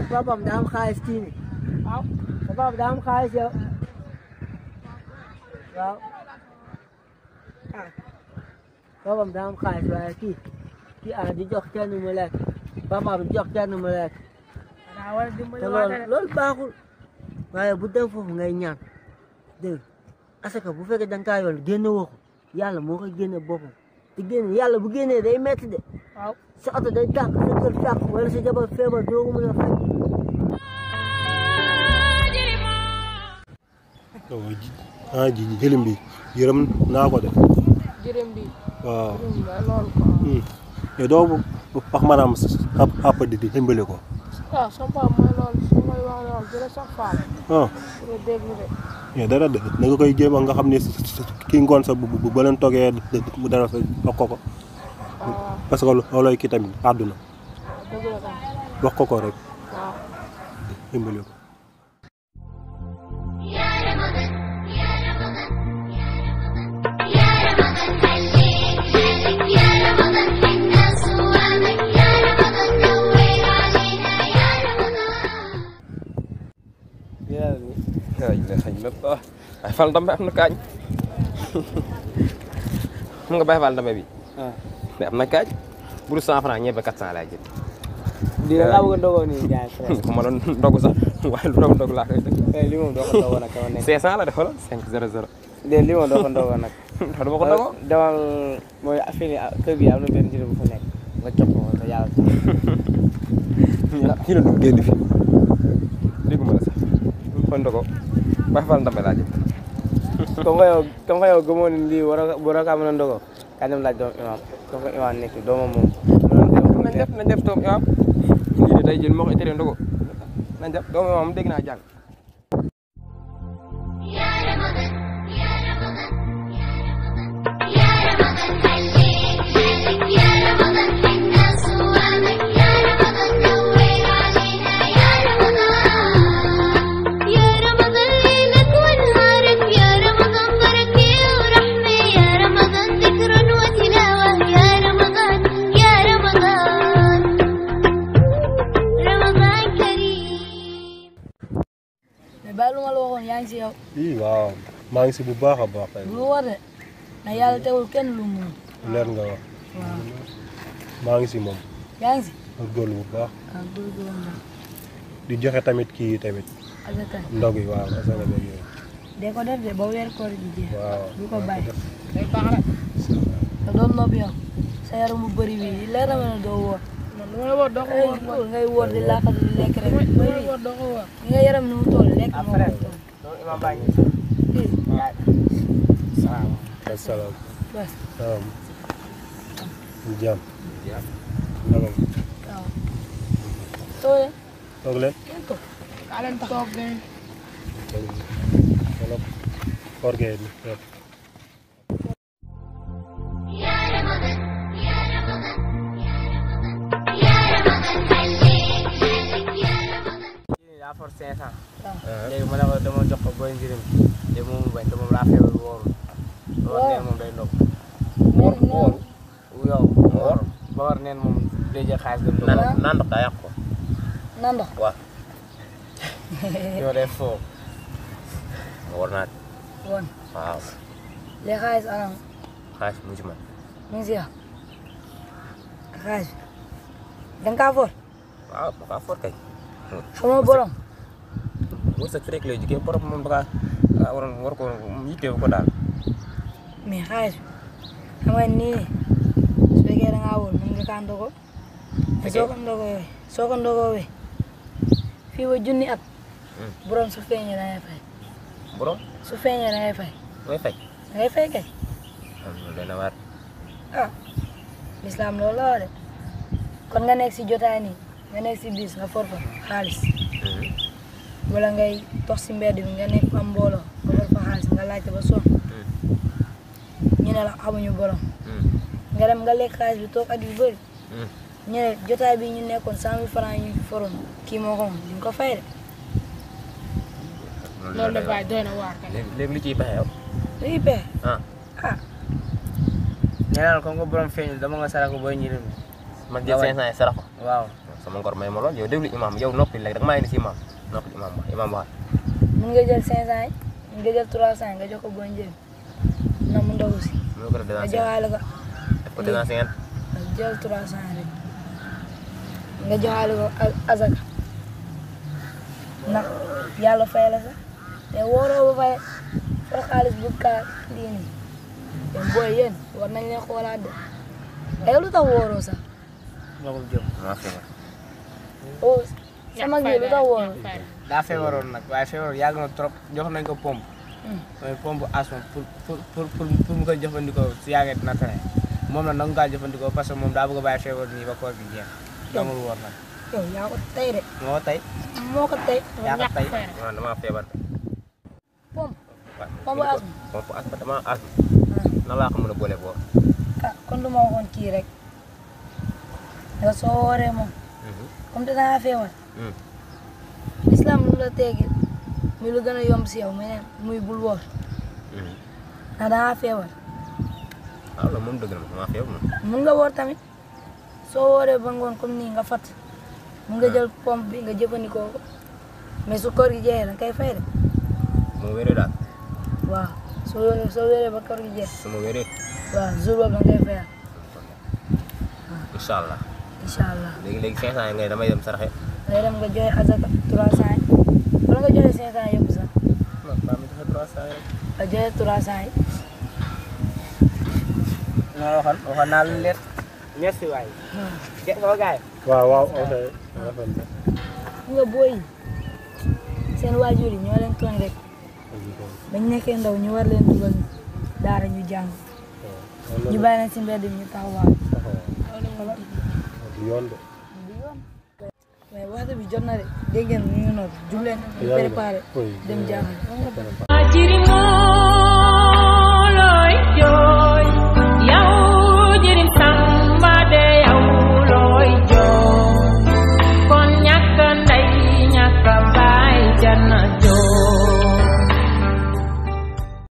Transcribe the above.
Papam daa am xaalis kii nii. waaw. Papa daa am xaalis yow. waaw. ah. Papam daa am xaalis waaye kii di jox kenn mu lekk. Papam di jox kenn mu lekk. te loolu baaxul. waaye bu dem foofu ngay ñaan. dégg nga asaka bu fekkee da nga kaa yoon génne woo ko yàlla moo koy génne boppam. te génne yàlla bu génnee day metti de. waaw sa oto day tàkk sa kër tàkk wala sa jabar feebar doo ko mën a faj. ji jëlim bi yërëm naa ko de. jërëm bi. waaw. loolu quoi. mais doo wax maanaam àpp di dimbali ko. waaw sama papa mooy loolu su may wax loolu dina sax faale. dina déglu de. mais dara de da nga koy jéem a nga xam ne kii ngoon sa bu ba leen toogee mu dara sa wax ko ko. parce que loolooy kii tamit àdduna. dëgg la tam. wax ko rek. waaw. dimbali ko. Baye Fall Ndambe am na kaañ xam nga Baye Fall Ndambe bi. mais am na kaañ bu dul 100 francs ñebe 400 laay jël. di la bëgg a ndogoo nii gars yi. ku ma doon ndogu sax waaye lu doon ndogu laa koy def. li moom doo ko ndogoo nag kaw nekk. 500 la def wala 500. li moom doo ko ndogoo nag. du ma ko ndogoo. demal mooy affaire kër gi am na benn jërë bu fa nekk nga jox ko te yàlla. ñu ne du génn fi dégguma la sax fa ndogoo Baye Fall Ndambe laa jël. comme que yow gëmoo ni lii war a mën a ndogoo ka dem laaj doomu imam comme que imam nekk doomam moom. nañ def doomu imam lii de tey jël moo koy teree ndogoo nañ def doomu imam dégg naa jàng. bàyyi lu ma la waxoon yaa ngi si yow. waaw maa ngi si bu baax a baax. lu war de na yàlla teewul kenn lu mu. leer nga wax. waaw. maa ngi si moom. yaa ngi si. góorgóorlu bu baax. waaw góorgóorlu na. di joxe tamit kii tamit. asaka. ndog yi waaw asaka beeg yooyu. de ko def de ba weer koor gi jeex. waaw du ko bàyyi. day baax rek. te doon noppi yow sa yaram bu bëri bi leer na ma ne doo woor. man lu ma la woor doo ko woor ngay woor di laakatu di lekk rek. lu ma la woor doo ko woor. nga yaram ni mu toll lekk moo ko toll. imam baa ngi asalaam. bas. salaam. jàmm. waaw. toog leen. toog leen. toog. kaa leen toog de. wala koor gee ni daa for 500. léegi ma ne ko dama jox ko booy njëriñ léegi moom mu bañ te moom laa feebar wóorul. loolu neen moom day ndog. wóor. yow wóor ba war neen moom day jël xaalis dem. naan ndox daa yàq ko. naan ndox. waaw. yow day foo. war naa. woon. waaw. léegi xaalis anam. xaalis mu ci man. mu ngi si yow. xaalis bi. da nga kaa for. waaw bu kaa for kay. xamoo borom. wërsëg fi rek lay jugee borom moom da kaa war ko yitteewu ko daal. mais xaalis bi xam nga nii su fekkee da ngaa wóor mën nga kaa ndogoo. soo ko ndogoo fii ba junni at. borom su feeñee da ngay fay. borom. su feeñee da ngay fay. mooy fay. da ngay fay kay. loolu dana waar. ah lislaam loolu la wax de kon nga nekk si jotaay nii nga nekk si bis nga for fa xaalis. wala ngay dox si mbedd bi nga nekk am mbooloo nga for fa xaalis nga laajte ba sonn. ñu ne la amuñu borom. nga dem nga lekk xaalis bi toog at yu bëri. ñu ne jotaay bi ñu nekkoon 100 000 francs yi ñu foroon kii moo ko moom di nga ko fay de. loolu de bàyyi doy na waar kay. léegi lu ciy pexe yow. lu ñuy pexe. ah. nee naa la comme que borom feeñul dama nga sarax ko booy njëriñ. man jël 500 yi sarax ko. waaw sama ngor may ma lool yow déglu imam yow noppi léegi rek maa ngi ni si imam noppi imam wax mun nga jël 500 yi mun nga jël 300 yi nga jox ko boo njëriñ na mu ndaw si mu ko def nga joxaale ko def ko 250 jël 300 rek nga joxaale ko azaka ndax yàlla fay la sax te wóoroo ba pare for xaalis bu kaa lii nii yéen booy yéen war nañ leen xoolaat de ay lu tax wóoroo sax Magul Diop. maa feebar oh sama gi lu tax wóoroo daa feebaroon nag waaye feebar yàgg na trop jox nañ ko pompe. mooy pompe asthme pour mu koy jëfandikoo su yàggee dina tere moom la nangu kaa jëfandikoo parce que moom daa bëgg a bàyyi feebar nii ba koor gi jeex. amul woor nag. yow yaa ko tey de moo tey. moo ko tey yaa ko tey. man damaa feebar pompe asthme pompe asthme damaa asthme na laa ko mën a boole boo ah kon lu ma waxoon kii rek nga soo wooree moom comme te dangaa feebar islam lu la teegi muy lu gën a yomb si yow muy bul woor ndax dangaa feebar waaw loolu moom dëgg la damaa feebar moom mun nga woor tamit soo wooree ba ngoon comme nii nga fat mun nga jël pompe bi nga jëfandikoo ko mais su koor gi jeexee da nga koy fay de moo wéree daal waaw soo wéree ba koor gi jeex su ma wéree waaw jour boobu da nga koy fayal incha allah incha allah léegi 500 yi ngay damay dem saraxe ngay dem nga joxe azaka 300 yi wala nga joxe 500 yëpp sax non pas mi dafa 300 rek. nga joxe 300 yi waxoon naa lu leer. merci waay. jërëjëf sama gars yi. waaw ok nga booy yi seen waajur yi ñoo leen tooñ rek bañ nekkee ndaw ñu war leen dugal daara ñu jàng ñu bàyyi leen si mbedd mi ñu taxawaal du yoon de mais waxtu bi jot na de dégg ngeen ñu ngi noonu jub leen ñu préparé dem jàng